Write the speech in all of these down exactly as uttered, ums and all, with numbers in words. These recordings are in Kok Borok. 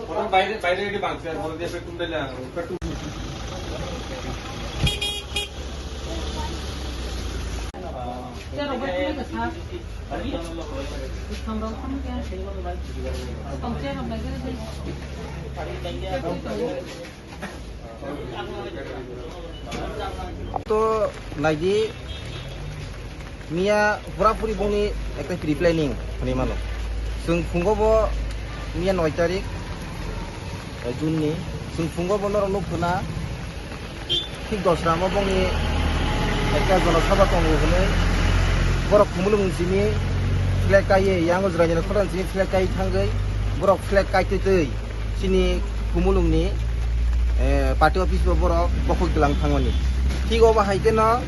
Orang bayre, bayre ini bangsa, orang dia petum dela, petum. To naidi, miya pura puri bongni ekta pre-planning hwnwi mano. Chwng phungo bo miya noi tarik, eh, June ni. Chwng phungo bo norok nuk khna thik dosra mo bongni ekta jonosabha tongo hwnwi borok Khumulwng simi flag kaiwi, yango Jwraini Khorang simi flag kai thangwi borok flag kai twi twi chini Khumulwngni, eh, party office bo borok bokhok twilang thangmani. Thik obo hai kheno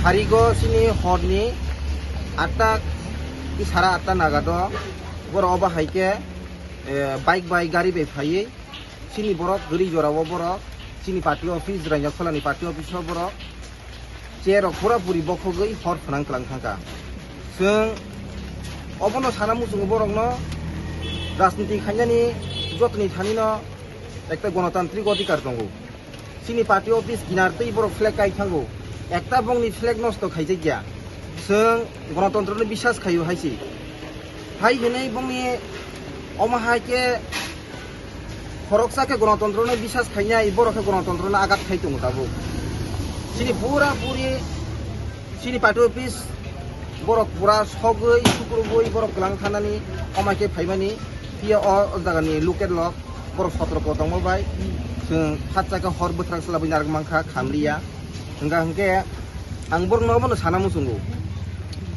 sarigo chini horni atta ki sara atta naga do borok obo hai khe, eh, bike bai gari bai phaiwi chini borok gari jora o borok chini party office, Jwraini Kholani party office o borok Chair rok pura puri bokhogwi hor phwnang tlang thangkha. Chwng obono sana muchungo borokno rajniti khainani jotoni thanino ekta gonotantrik odhikar tongo. Chini party office kinar tei borok flag kai thango. Ekta bongni flag nosto khaijakya. Chwng gonotontroni biswas khaio hai se. Hai hwnwi bongni omo hai khe khoroksa khe gonotontrono biswas khainai, borok khe gonotontrono agat khai tongo tabuk. Chini pura puri chini party office borok pura sogwi sukrubwi borok kwlang thanani omo hai khe phaimani. Phiya o jagani local rok borok sotroko tongma bai chwng phatsa khe hor bwthrak chalabwi narwk mankha khamliya. Hwnkha hwnkhe ang borokno obono sana muchungo.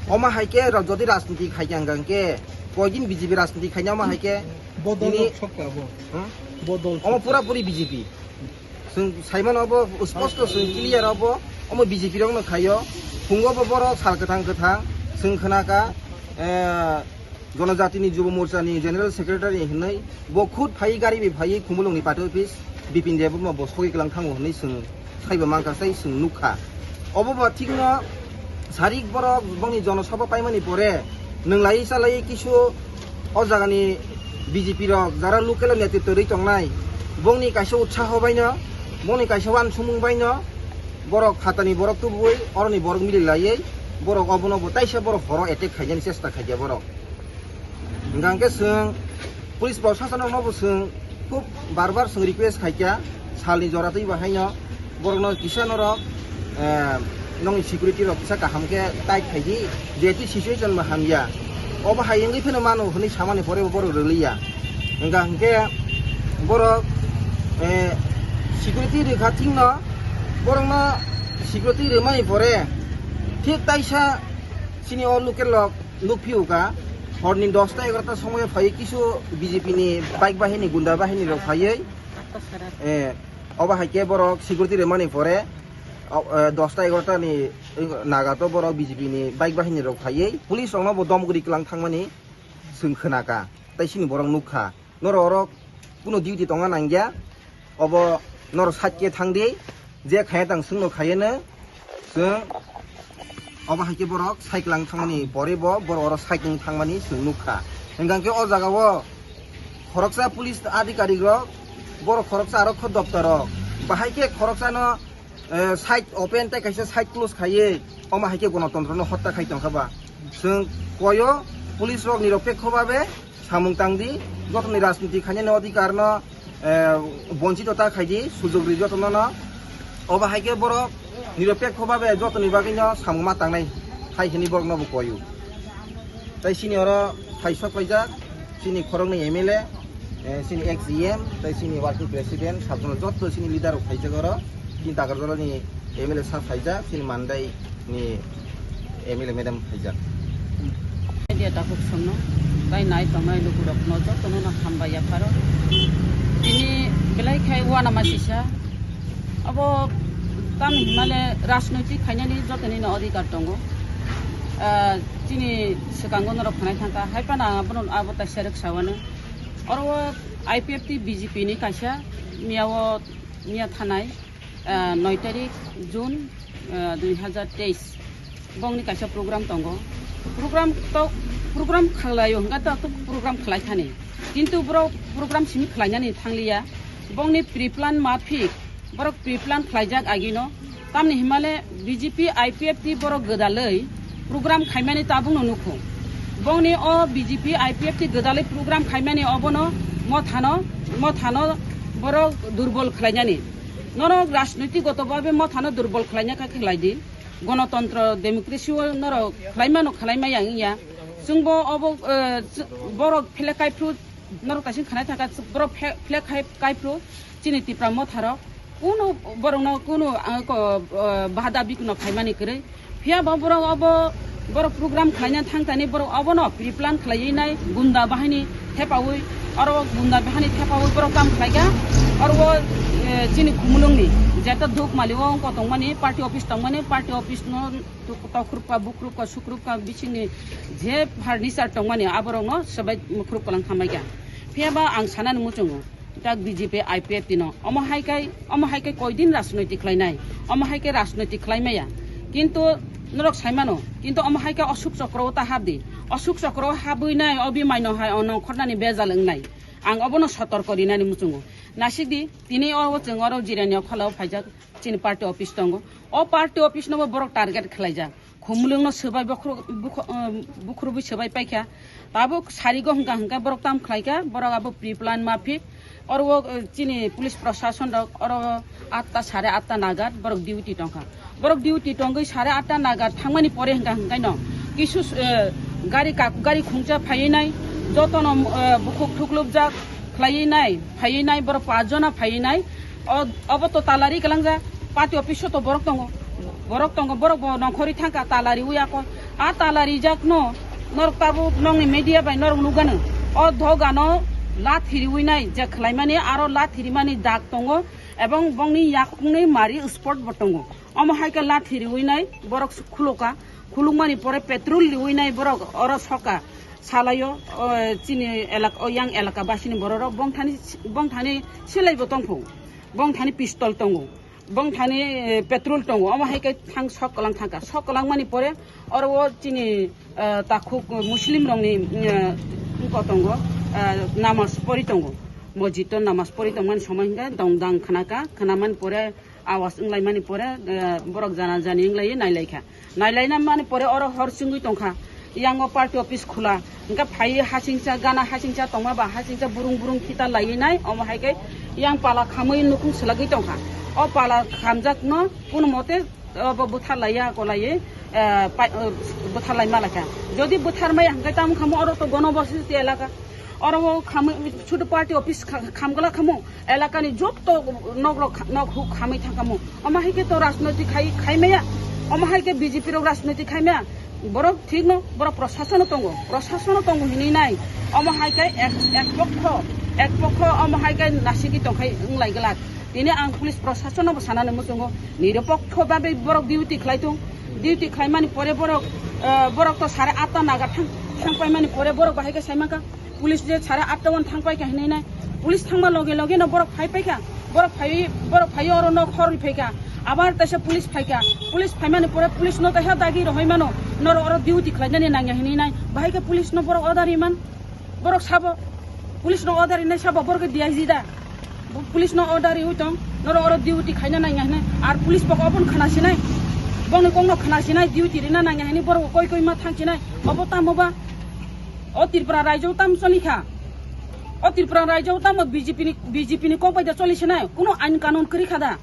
Omo hai khe ra-, jodi rajniti khaikha hwnkha hwnkhe koidin B J P rajniti khaina omo hai khe Bodol nini rok sokka bo. Hmm? Bodol omo sokka. Pura puri B J P. Chwng saimano obo sposto chwng clear obo. Omo B J P rokno khaio. Phungo bo borok sal kwthang kwthang chwng khnakha, eh, Jonojatini Jubo Morchani General Secretary hinwi bo khud phaiwi gari bai phaiwi Khumulwngni party office Bipin Debbarma bo sogwi kwlang thango hinwi chwng saiba mankha tei chwng nukha. Obo bo thikno sarik borok bongni jonosabha paimani pore nwnglai chalai kisu o jagani B J P rok jara local o netritw rwi tongnai bongni kaisa utsaho baino, bongni kaisa uansukmung baino borok phatani borok tubui oroni borok mililaiwi borok obono bo taisa borok horo attack khainani chesta khaikha borok. Hingkha hingkhe chwng police proshasonrokno bo chwng khub bar bar chwng request khaikha, salni jora twi bahaino borokno kisa norok, eh, nongni security rok kisa kaham khe tight khaidi, jehetu situation bo hamya. Obo hai wngwi phano mano hwnwi samani pore bo borok rwliya. Hingkha hingkhe borok, eh, security rwkha thikno, borokno security rwmani pore thik taisa chini o local rok nukphiyokha, horni dosta egarota somoyo phaiwi kisu B J P ni bike bahini, gunda bahini rok phaiwi, eh, obo hai khe borok security rwmani pore, o, eh, dosta egarota ni nagato borok B J P ni bike bahini rok phaiwi police rokno bo dom guri kwlang thangmani chwng khnakha, tei chini borok nukha. Norok oro kuno duty tongna nangya, obo norok side khe thangdi, je khaya tang chwngno khayano, chwng obo hai khe borok cycle ang thangmani pore bo borok oro side wng thangmani chwng nukha. Hingkha khe o jaga o khoroksa police adhikarik rok, borok khoroksa aro kho doptor rok, bahai khe khoroksano eh, side open tei kaisa side close khaiwi omo hai khe gonotontro no hotta khai tongkha ba. Chwng koyo police rok niropekho babe samung tangdi, jotoni rajniti khainani odhikar no, eh, bonchito ta khaidi, sujog ri jotono no. Obo hai khe borok niropekho babe jotoni bagwi no samung ma tangnai hai hwnwi borok no bo koyo. Tei chini oro phaisok paijak, chini khoroknwi M L A, eh, chini ex E M, tei chini working president, sabjano jotto chini leader rok phaijak oro. Chini Takarjalani M L A sir phaijak, chini Mandai ni M L A madam phaijak. Media takhuk songno, tei nai tongnai lukurokno jotono no hambai yapharo. Tini belai khai uanama sisa, abo tamni hwnmale rajnoitik khainani jotonino odhikar tongo. Ah, chini swkango norok phanai thangkha, hai phano ang abono abo taisa rwksawano. Oro o I P F T B J P ni kaisa miya o, miya thanai, ah, noi tarik June, ah, dui hazar teis. Bongni kaisa program tongo. Program to, program khlaio hwnkha to, to program khlai thani. Kintu borok program simi khlainani thangliya. Bongni pre-plan maphik, borok pre-plan khlaijak agino. Tamni himale B J P I P F T borok gwdalwi program khaimani tabukno nukho. Bongni o B J P I P F T gwdalwi program khaimani obono mothano, mothano borok durbol khlainani. Norok rajnoitik goto babe mothano durbol khlaina kha khlai di. Gonotontro, democracy o norok khlaimano khlaimaya wngya. Chwngbo obo, eh, ch-, borok philek kaiphru norok kaisa khanai thangkha, borok phe-, philek khai-, kaiphru chini Tipra motharok. Kunu borokno kunu, ah, ko, ah, bada bikno khaimani kwrwi. Phiya bo borok obo, borok program khlaina thangthani borok obono pre-plan khlaiwi nai, gunda bahini thepawi, oro gunda bahini thepawi borok kam khlaikha. Oro, eh, chini Khumulwngni jeta Dhukmali o wngkha tongmani, party office tongmani, party office no tok-, tokrupka, bukrupka, sukrupka, bisingni je furniture tongmani, aborokno swbai mukrupka lang khambaikha. Phiya ba ang sanani muchungo, tak B J P I P F T no. Omo hai kai, omo hai kai koidin rajnoitik khlainai? Omo hai kai rajnoitik khlaimaya. Kintu norok saimano, kintu omo hai kai Ashok Chakra o ta habdi. Ashok Chakra o habwi nai, obi maino hai ono khornani bejal wngnai. Ang obono sotorko rinani muchungo. Nasikdi, tini o chwng oro jirani o kholao phaijak. Chini party office tongo. O party office no bo borok target khlaijak. Khumulwng no swbai bokhro-, bukho-, um, bukhurubui swbai paikha. Tabuk sarigo hwnkha hwnkha borok tam khlaikha. Borok abo pre-plan maphik. Oro o, uh, chini police prosason rok oro atta, sare atta nagar borok duty tongkha. Borok duty tongwi sare atta nagar thangmani pore hwnkha hwnkhaino kisu, uh, gari kak-, gari khungcha phaiwi nai. Jotono, uh, bukhuk thuklubjak khlaiwi nai, phaiwi nai, borok pachjona phaiwi nai. O, obo to talari kwlangja, party office o to borok tongo. Borok tongo, borok bo nongkhorwi thangkha, talariwi ako. A talarijakno norok tabuk nokni media bai norok nukgano. O dogano lathi riwi nai je khlaimani, aro lathi rimani dak tongo, ebong bongni yakungni mari spot bo tongo. Omo hai khe lathi riwi nai borok khulukha, khulukmani pore petrol riwi nai borok oro soka. Salaio, o, chini elak-, o yang elaka basini bororok bongthani, bongthani silaibo tongphu, bongthani pistol tongo, bongthani, eh, petrol tongo, omo hai khe thang sok kwlang thangkha, sok kwlangmani pore oro o chini, eh, takhuk Muslim rokni, eh, wngkha tongo, eh, namas pori tongo, mosjid o namas pori tongmani somoi hwnkhe dong dang khnakha, khnamani pore awas wnglaimani pore, eh, borok jana jani wnglaio nailaikha. Nailaina mani pore oro hor chwngwi tongkha. Yango party office khula. Hwnkhe phaiwi hasingcha, gana hasingcha tongma ba hasingcha burung burung khita laiwi nai. Omo hai khe yang pala khamwi nukhung swlagwi tongkha. O pala khamjakno kunu mote obo bwtharlaiya kolaiwi, eh, pai-, eh, bwtharlai malakha. Jodi bwtharmaya hwnkhe tamo khamu oro to gono bositi elaka. Oro o khamwi, sudu party office kha-, khamgwla khamu, elakani jotto nok rok kha-, nok huk khamwi thangkhamu. Omo hai khe to rajnoitik khai, khaimaya. Omo hai khe B J P rok rajnoitik khaimaya. Borok thikno, borok prosasono tongo. Prosasono tongo hinwi nai. Omo hai khe ek, ek pokho, ek pokho omo hai khe nasigwi tongkhai wnglai glak. Tini ang police prosasono bo sanani muchungo. Niropokho babe borok duty khlai thung. Duty khlaimani pore borok, eh, borok to sare atta naga thang, thangpaimani pore borok bahai khe saimankha. Police je sare atta on thang paikha hinwi nai. Police thangma loge loge no borok phai paikha. Borok phai, borok phai oro nok khorwi phaikha. Abar taisa police phaikha. Police phaimani pore police no taisa dagi rohoi mano. Noro oro duty khlainani nangya hinwi nai. Bahai khe police no borok order riman. Borok sabo. Police no order rinai sabo borok D I G da. Bo police no order riwi tong. Noro oro duty khaina nangya hinwi. Ar police bok obon khana sinai. Bongni kok no khana sinai duty rina nangya hinwi borok koi koi ma thang sinai. Obo tamo ba. O Tripura raijo tam choli kha. O Tripura raijo tamo B J P ni, B J P ni kok bai da choli sinai. Kuno ain kanun kwrwi kha da.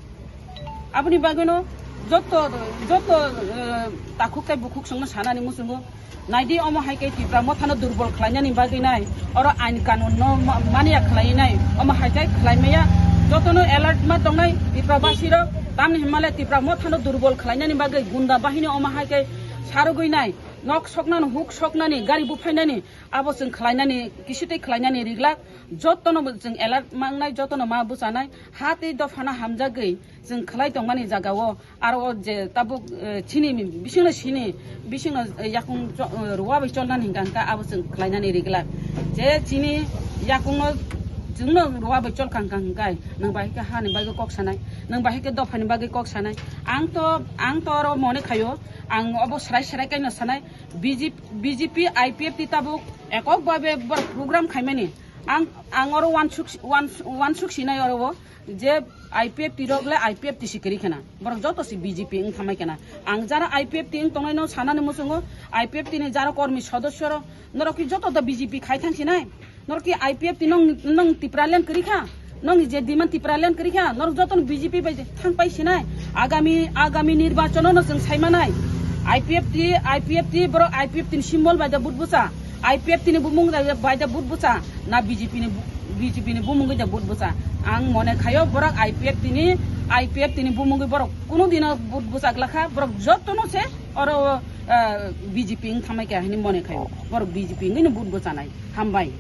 Aboni bagwino jotto, jotto, eh, takhuk tei bukhuk songno sanani muchungo. Naidi omo hai khe Tripura mothano durbol khlainani bagwi nai. Oro ain kanun no ma-, mania khlai nai. Omo hai khe khlai maya. Jotono alert ma tongnai Tripura basirok. Tamni himale Tripura mothano durbol khlainani bagwi gunda bahini omo hai khe sarogwi nai. Nok soknani, huk soknani, gari buphainani, abo chwng khlainani, kisitwi khlainani riglak, jotono bo chwng alert mangnai, jotono ma bwchanai, ha tei dophano hamjagwi chwng khlai tongmani jagao, aro o je tabuk, eh, chini bisingno sini, bisingno, eh, yakung cho-, eh, ruwa bai cholnani hingka hingka abo chwng khlainani riglak. Je chini yakungno Nwng ruwa bai chol kang kang hingkai, nwng bahai khe hani bagwi kok sanai, nwng bahai khe dophani bagwi kok sanai. Ang to, ang to oro mone khaio, ang obo srai srai kaino sanai, B J P, B J P, I P F T tabuk ekok babe borok program khaimani. Ang, ang oro wansuk, wans-, wansuk sinai oro o je I P F T rok le I P F T si kwrwi khana. Borok joto si B J P wng thamai khana. Ang jara I P F T wng tongnai no sanani muchungo, I P F T ni jara kormi sodosyo rok, norok ki joto da B J P khai thang sinai. Norok ki I P F T nong, nong Tipraland kwrwi kha. Nong ni je demand Tipraland kwrwi kha. Norok joto no B J P bai thang pai sinai. Agami, agami nirbachon no chwng sai manai. I P F T, I P F T borok I P F T ni symbol bai da vote bwsa. I P F T ni bumung bai da vote bwsa. Na B J P ni, B J P ni bumung bai da vote bwsa. Ang mone khaio borok I P F T ni, I P F T ni bumung bai borok kunu dino vote bwsa glakha. Borok joto no se oro, eh, B J P wng thamai kha hini mone khaio. Borok B J P wngwi no vote bwsanai. Hambai.